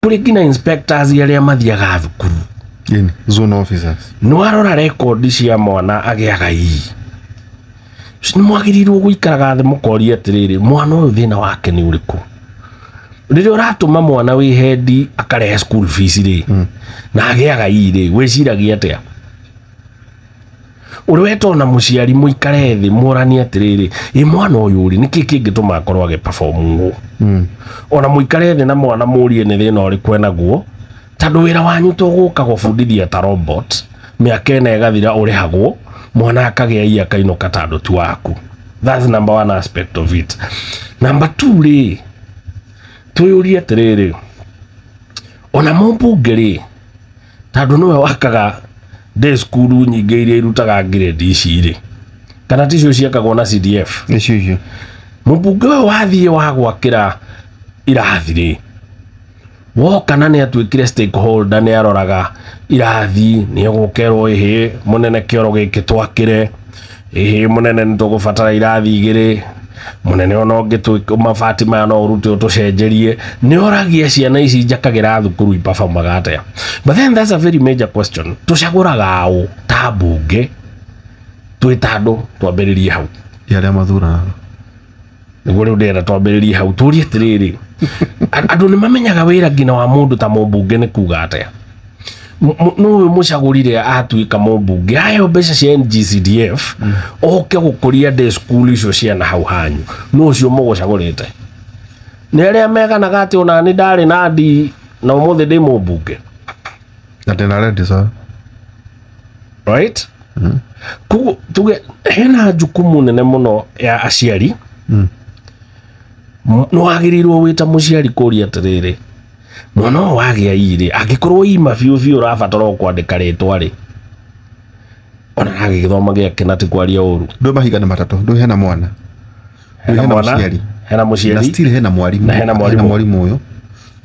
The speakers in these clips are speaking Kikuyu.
Kũrĩ nginya inspectors arĩa mathiaga thukuru. Ĩni, zone officers. Nĩ warora rekondi cia mwana agĩaga ii, nĩ mwagĩrĩirwo gũikaraga thĩ mũkoria atĩrĩrĩ, mwana ũyũ thĩna wake nĩ ũrĩkũ? Rĩrĩa ũratũma mwana wĩ hendi akarehe school fees rĩ, na agĩaga ii rĩ, wĩciragia atĩa? Ũrĩ wetwo na mũciari mũikare thĩ mũranie atĩrĩrĩ, ĩ mwana ũyũ rĩ, nĩkĩ kĩngĩtũma akorwo agĩ perform ũũ? Ona mũikare thĩ na mwana mũrie nĩ thĩna ũrĩkũ enaguo, tondũ wĩra wanyu to gũka gũbundithia ta robot, mĩaka 4 ĩgathira, ũrĩhagwo, mwana akagĩa ia akainũka tondũ ti waku. That's number one aspect of it. Number two rĩ, twĩyũrie atĩrĩrĩ, ona mũmbunge rĩ, tondũ nĩwe wakaga ndĩ cukuru nyingĩ iria irutaga grade ici rĩ, kana ticio ciakagwo na CDF? Icio icio. Mũmbunge ũyũ wathiĩ wa gwakĩra irathi rĩ, woka na nĩ atuĩkire stakeholder, nĩ aroraga irathi, nĩ egũkerwo, ĩhĩ mũnene, kĩoro gĩkĩ twakĩre, ĩhĩ mũnene, nĩ tũgũbatara irathi 2, mũnene, ona ũngĩ mabati maya no ũrute ũtũcenjerie. Nĩ oragia ciana ici njakagĩra thukuru iperformaga atĩa? But then that's a very major question: tũcagũraga ũ ta mbunge twĩ ta andũ? Twambĩrĩrie hau. Arĩa mathuranaga. Nĩguo rĩu ndĩrenda twambĩrĩrie hau, tũrie atĩrĩrĩ, andũ nĩ mamenyaga wĩra nginya wa mũndũ ta mũmbunge nĩ kuga atĩa? Nũ ũyũ mũcagũrire atuĩka mũmbunge, aheo mbeca cia NGCDF oke gũkũria day school icio ciana hau hanyu? Nũ ũcio mũgũcagũrĩte? Nĩ arĩa meganaga atĩ ona nĩ ndarĩ na ndi na ũmũthĩ ndĩ mũmbunge. Na ndĩna ready sir. Right, koguo tuge hena jukumu nene mũno ya aciari. Nĩ wagĩrĩirwo wĩ ta mũciari kũria atĩrĩrĩ, mwana ũyũ wagĩa irĩ, angĩkorwo ima biũ biũ ũrabatara o kwandĩka rĩtwa rĩ, ona agĩgĩthoma gĩake na ti kwaria ũru. Ndũ mahiga nĩ matatũ, ndũ hena mwana. Hena hena mwana, mũciari. Hena na mũciari. Still hena mwarimu. Na hena mwarimũ. Mwarimũ ũyũ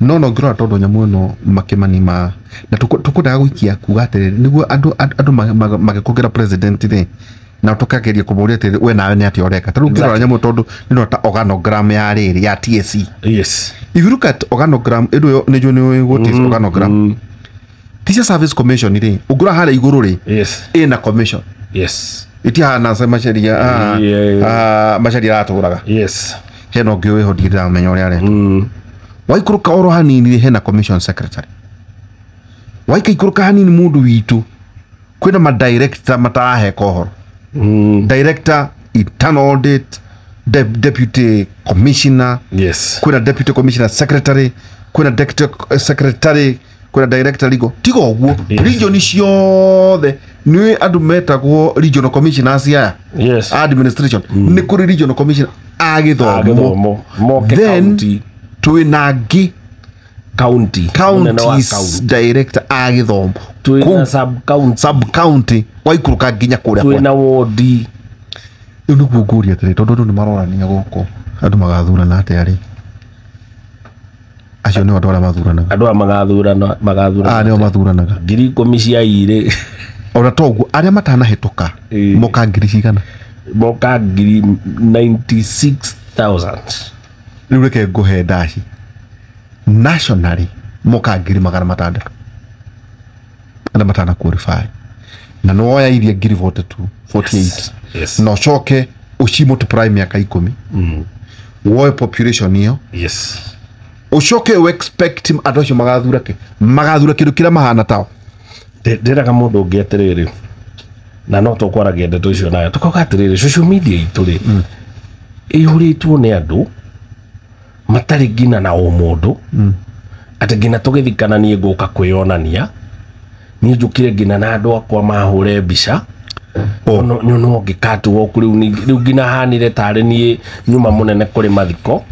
no ngĩrora, tondũ nyamũ ĩno makĩmani ma na tũkwendaga gũikia kuga atĩrĩrĩ, nĩguo andũ magĩkũngĩra president rĩ, na tũkageria kũmũria atĩrĩrĩ, we nawe nĩ atĩa ũreka? Ta rĩu ngĩrora nyamũ, tondũ nĩ ta organogram ya rĩrĩ ya TSC. If you look at organogram ĩndũ ĩyo, nĩ njũĩ nĩ what is organogram. Teacher Service Commission rĩ, ũngĩrora harĩa igũrũ rĩ, ĩna commission. Ĩtihana Macharia. Macharia aratũraga. Hena ũngĩ wĩho, ndirĩ ndĩramenya ũrĩa areta. Waikũrũka oro hanini rĩ, hena commission secretary. Waikaikũrũka hanini, mũndũ witũ, kwĩna madirector mataraheka ũhoro. Director internal audit, deputy commissioner. Kwĩna deputy commissioner secretary, kwĩna deputy secretary, kwĩna director legal. Tiga ũguo, region ciothe nĩ andũ metagwo regional commissioners aya. Administration, nĩ kũrĩ regional commissioner a gĩthomo. Gĩthomo moke. Then county. Twĩna angĩ. County. Mũnene wa counties county. Director a gĩthomo. Twĩna Kũu sub county. Sub county, waikũrũka nginya kũrĩa kwa Twĩna wodi. Rĩu nĩguo ngũria atĩrĩ, tondũ andũ nĩ marorania gũkũ, andũ magathurana atĩa rĩ? Acio nĩo andũ arĩa mathuranaga. Andũ aya magathurana magathurana. Aya nĩo mathuranaga. 10,000 cia irĩ. Ona toguo arĩa matanahĩtũka moka ngiri cigana? Moka ngiri 96,000. Rĩu reke ngũhe ndaci, nationally moka 600,000 arĩa matana qualify, na nĩ woya iria ngiri 42 48 na ũcoke ũci multiply mĩaka 10, woe population ĩyo, ũcoke ũ expect andũ acio magathura kĩ? Magathura kĩndũ kĩrĩa mahana tao. Ndĩraga mũndũ ũngĩ atĩrĩrĩ, na no tũkwaragia ndeto icio nayo, tũkauga atĩrĩrĩ, social media itũ rĩ, ĩihũrĩtwo nĩ andũ matarĩ nginya na ũmũndũ, atĩ nginya tũgĩthikana niĩ ngũka kwĩyonania, niĩ njũkire nginya na andũ akwa mahũre mbica. Nyono ũngĩ catwalk rĩu rĩu nginya hanire tarĩ niĩ nyuma mũnene kũrĩ mathiko.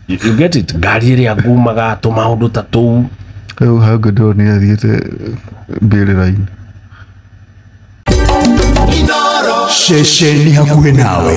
You get it? Ngari ĩrĩa ngumaga, tũmaũndũ ta tũu. Rĩu hau ndĩronire athiĩte mbĩrĩra-inĩ. Ceceni hakuhĩ nawe.